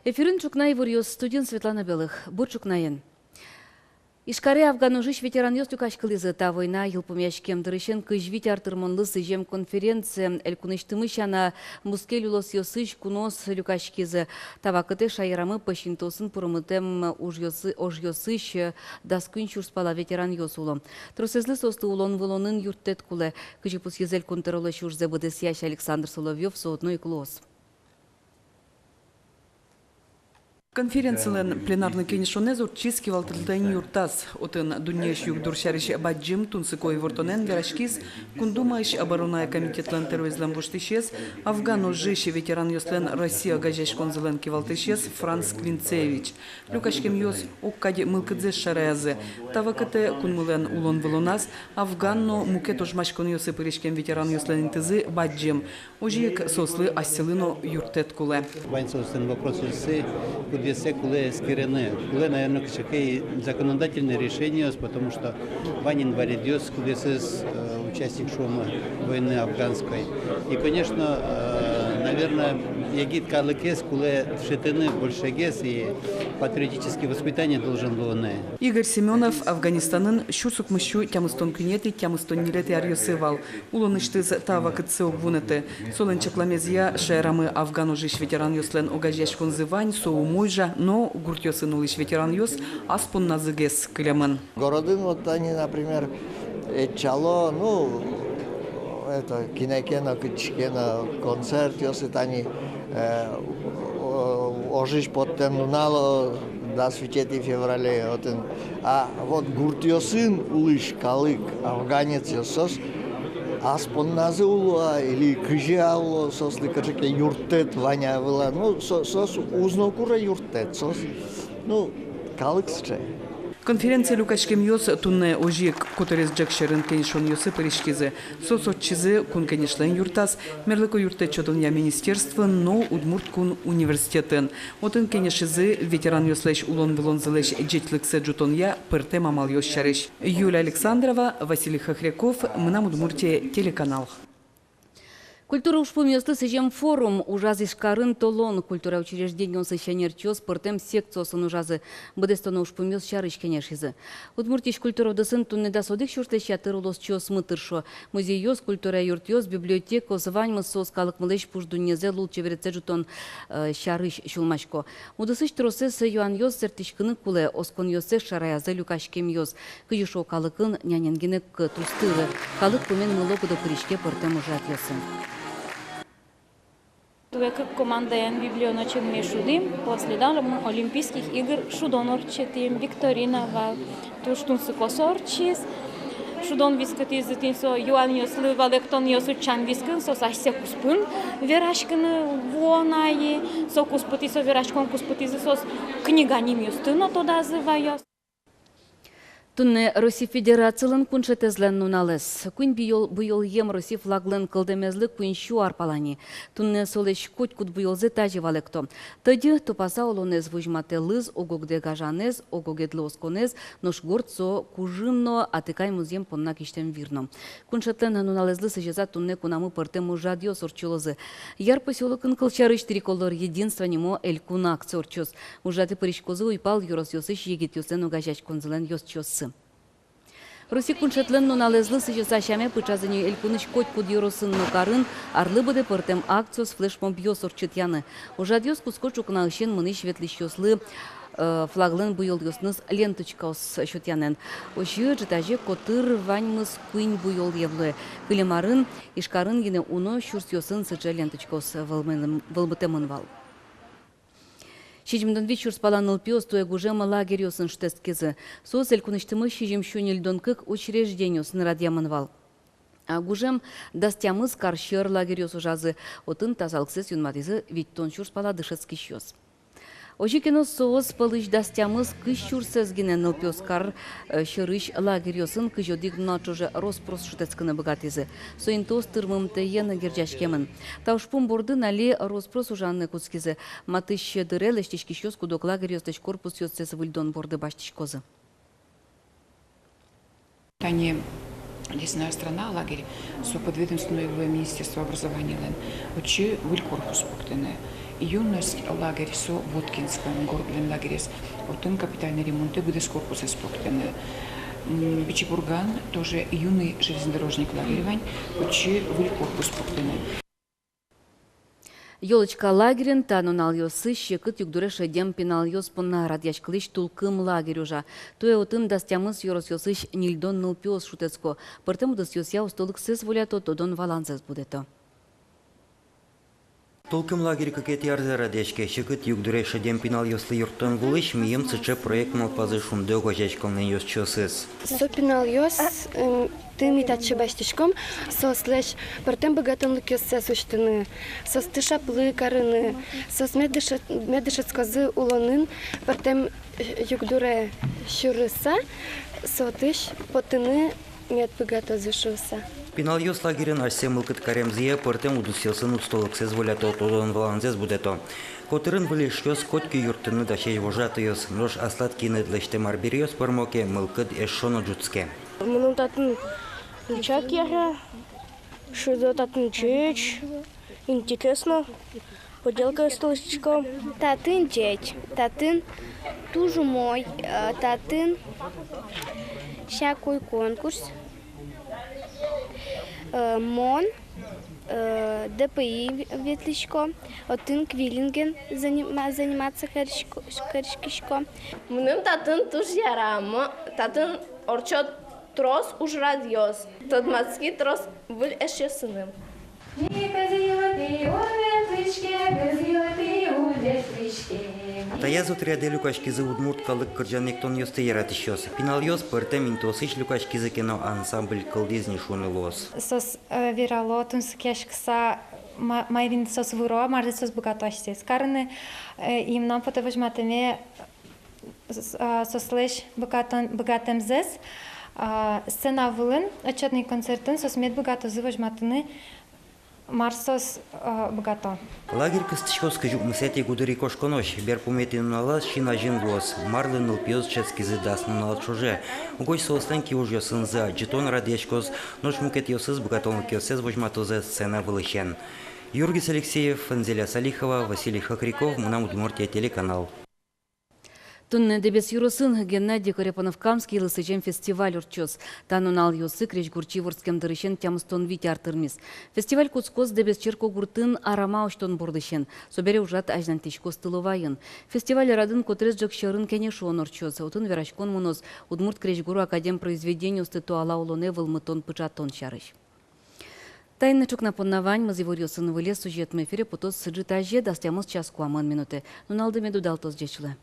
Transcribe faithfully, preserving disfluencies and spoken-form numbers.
Эфирын «Ӵукна иворъёс», студиын Светлана Белых. Бур ӵукнаен. Ижкаре афган ожысь ветеранъёс люкаськылӥзы. Та война йылпумъяськем дырысен кызь вить ар тырмонлы сӥзем конференция. Элькунысьтымы сяна, бускель улосъёсысь куноос люкаськизы. Та вакытэ шаерамы пӧсь интыосын пурымтэм ожъёсы-, ожъёсысь дас куинь сюрс пала ветеранъёс уло. Тросэзлы соослы улон-вылонын юрттэт кулэ. Кызьы пусйиз Элькун тӧролэсь ужзэ быдэсъясь Александр Соловьёв, со одно ик луоз. Конференцилэн пленарной кенешонэз ортчиз кивалтэтэн юртаз. Отын дуннеысь югдур сярысь бадӟым тунсыко ивортонэн вераськиз Кун Думаысь оборонной комитетлэн тӧроезлэн воштӥсез, афган ожысь ветеранъёслэн Россия огазеяськонзылэн кивалтӥсез Франц Клинцевич. Люкаськемъёс огкадь мылкыдзэс шараязы. Та вакытэ кунмылэн улон-вылоназ афган но мукет ожмаськонъёсы пыриськем ветеранъёслэн интызы бадӟым. Озьы ик соослы асьсэлы но юрттэт кулэ. Вань соослэн вопросъёссы, кудъёссэ кулэ эскерыны. Кулэ, наверно, кыӵе ке законодательное решениос, потому что вань инвалидъёс, кудъёсыз, э, участник, шуом, войны афганской. И, конечно, э, наверно, егит калыкез кулэ дышетыны большегес, и патриотическое воспитание должен луыны. Игорь Семёнов Афганистанын сюрс укмыссю тямыстон куинетӥ, тямыстон ньылетӥ аръёсы вал. Улонысьтыз та вакытсэ уг вунэты. Солэн чакламезъя, шаерамы афган ожысь ветеранъёслэн огазеяськонзы вань, со умой ужа, но гуртъёсын улӥсь ветеранъёс ас понназыгес кылемын. Городын вот тани, например, ӧтчало, ну, это, кинэ ке но, кытчы ке но концертъёсы, тани, э, о-, ожысь поттэм нунал, дас витетӥ феврале, отын. А вот гуртъёсын улӥсь калык, афганецъёс, соос ас понназы уло-а, или кызьы-а уло, соослы кыӵе ке юрттэт вань-а, ӧвӧл-а, ну, со-, соос уз но куре юрттэт, соос, ну, калык сыӵе. Конференцие люкаськемъёс туннэ озьы ик котырес ӝӧк сьӧрын кенешонъёсы пыриськизы. Соос ортчизы Кун Кенешлэн юртаз, мерлыко юрттэт сётонъя министерствоын но Удмурт кун университетын. Отын кенешизы ветеранъёслэсь улон-вылонзылэсь ӟечлыксэ ӝутонъя пӧртэм амалъёс сярысь. Юлия Александрова, Василий Хохряков, «Мынам Удмуртие» телеканал. Культура ужпумъёслы сӥзем форум ужаз Ижкарын толон. Культура учреждениосысь ӧнерчиос пӧртэм секциосын ужазы, быдэстоно ужпумъёс сярысь кенешизы. Удмуртиысь культура удысын туннэ дас одӥг сюрслэсь ятыр улосчиосмы тыршо. Музейёс, культура юртъёс, библиотекаос — ваньмыз соос калыкмылэсь пуш дуннезэ лулчеберетсэ ӝутон, э, сярысь сюлмасько. Удысысь тросэз юанъёс сэрттӥськыны кулэ, осконъёссэс шараязы люкаськемъёс. Кызьы шуо калыкын, нянен гинэ кӧт уз тыры. Калык пумен мыло-кыдо пыриське пӧртэм ужрадъёсы. Туэ кык командаен библионоченме шудӥм, после, да, Олимпийских игр шудон ортчытӥм, викторина вал, туж тунсыко со ортчиз. Шудон вискытӥзы тӥни со юанъёслы валэктонъёс утчан вискын, соос асьсэ куспын вераськыны вуо на ини, со куспытӥ, со вераськон куспытӥзы соос книга нимъёсты но тодазы ваё. Туннэ Россия Федерацилэн куншетэзлэн нуналэз. Куинь буёл-, буёлъем Россия флаглэн кылдэмезлы куинь сю ар пала ни. Туннэ солэсь котькуд буёлзэ тазьы валэкто. Тӧдьы тупаса улонэз возьматэ лыз, ог-огдэ гажанэз, ог-огедлы осконэз, нош горд со кужым но атыкай музъем понна кисьтэм вир но. Куншетлэн нуналэзлы сӥзьыса туннэ кунамы пӧртэм ужрадъёс ортчылозы. Яр посёлокын, кылсярысь, «Триколор единства» нимо элькун акция ортчоз. Ужрадэ пыриськозы уйпал ёросъёсысь егитъёслэн огазеяськонзылэн ёзчиоссы. Россия куншетлэн нуналэзлы сӥзьыса сяме пыӵазы ни элькунысь котькуд ёросын но карын арлы быдэ пӧртэм акциос, флешмобъёс ортчытъяны. Ужрадъёс кутско ӵукнаысен мынӥсь-ветлӥсьёслы, э, флаглэн буёлъёсыныз ленточкаос сётъянэн. Озьы ӝытазе котыр ваньмыз куинь буёлъем луэ. Кылем арын Ижкарын гинэ уно сюрсъёсын сыӵе ленточкаос вӧлмы-, вӧлмытэмын вал. Сизьымдон вить сюрс пала нылпиос туэ гужем лагерьёсын шутэтскизы. Соос элькунысьтымы сизьымсю ньыльдон кык учреждениосын радъямын вал. А гужем дас тямыс кар сьӧр лагерьёс ужазы, отын тазалыксэс юнматӥзы витьтон сюрс пала дышетскисьёс. Озьы ке но, соос пӧлысь дас тямыс кызь сюрсэз гинэ нылпиос кар, э, сьӧрысь лагерьёсын кызь одӥг нунал ӵоже рос-прос шутэтскыны быгатӥзы. Со интыос тырмымтэен герӟаськемын. Та ужпум бордын али рос-прос ужаны кутскизы. Матысь дыре лэсьтӥськисьёс куд-ог лагерьёслэсь корпусъёссэс выльдон борды басьтӥськозы. Тани «Лесная страна» лагерь, со подведомственной луэ Министерство образованиелэн. Отчы выль корпус пуктыны. Юность лагерь со Воткинскын, гордлэн лагерез. Отын капитальный ремонтэ быдэс корпусэз пуктыны. М, Пичи Пурган тоже юный железнодорожник лагерь вань, отчы выль корпус пуктыны. «Ёлочка» лагерьын та нуналъёсы секыт югдуре шедем пиналъёс понна радъяськылӥсь «Тулкым» лагерь ужа. Туэ отын дас тямыс ёросъёсысь ньыльдон нылпиос шутэтско. Пӧртэм удысъёсъя устолыксэс волято, тодон-валанзэс будэто. «Тулкым» лагерь кыкетӥ арзэ радъяське. Секыт югдуре шедем пиналъёслы юрттон вылысь мийым сыӵе проект малпазы, шунды огазеяськонлэн ёзчиосыз. Со пиналъёс, м, тӥни ми татчы басьтӥськом, соослэсь пӧртэм быгатонлыкъёссэс усьтыны, соосты шаплы карыны, соос мед дыше-, мед дышетскозы улонын пӧртэм, э, югдуре сюрыса, со отысь потыны мед быгатозы шуыса. Пиналъёс лагерьын асьсэ мылкыд каремзыя пӧртэм удысъёсын устолыксэс волято, тодон-валанзэс будэто. Котырын выль эшъёс котьку юрттыны дасесь вожатыйёс, нош аслад киыныд лэсьтэм арбериос пӧрмо ке, мылкыд эшшо но ӝутске. Мыным татын ичак яра, шудо татын ӟеч, интересно, поделкаос тылӥськом. Татын ӟеч, татын туж умой, э, татын всякой конкурс. Э, мон, э, Д П И ветлӥсько, отын квиллинген занима-, заниматься карисько-, кариськисько. Мыным татын туж яра, мо-, татын ортчо трос ужрадъёс, тодматски трос выль эшъёсыным. Таяз отрядэ люкаськизы удмурт калык кырӟан-эктонъёсты яратӥсьёс. Пиналъёс пӧртэм интыосысь люкаськизы ке но, ансамбль кылдӥз ни шуыны луоз. Соос, э, верало, тунсыкъяськыса, ма-, мар интыос выро, марзэ соос быгато асьсэос карыны, э, и мынам потэ возьматэме, с-, а, соослэсь быгатон-, быгатэмзэс, а, сцена вылын, отчётный концертын соос мед быгатозы возьматыны, мар соос, а, быгато. Лагерь кыстӥськоз кызь укмысэтӥ гудырикошконозь. Берпуметӥ нуналаз син азьын луоз. Марлы нылпиос дышетскизы дас нунал ӵоже. Угось соослэн киужъёсынызы адӟытон радъяськоз, нош мукетъёсыз быгатонлыкъёссэс возьматозы сцена вылысен. Юргис Алексеев, Анзеля Салихова, Василий Хохряков, «Мынам Удмуртие» телеканал. Туннэ Дэбес ёросын Геннадий Корепанов-Камскийлы сӥзем фестиваль ортчоз. Та нуналъёсы крезьгурчи вордскем дырысен тямыстон вить ар тырмиз. Фестиваль кутскоз Дэбес черкогуртын арама усьтон бордысен. Собере ужрад азьланьтӥськоз Тыловайын. Фестиваль радын котырес ӝӧк сьӧрын кенешон ортчоз. Отын вераськон мыноз удмурт крезьгуро академ произведениосты туала улонэ вӧлмытон-пыӵатон сярысь. Таин ӵукна понна ваньмыз. Иворъёсын выль сюжетмы эфире потоз ӝытазе дас тямыс час куамын минутэ. Нуналды мед удалтоз, ӟеч луэ.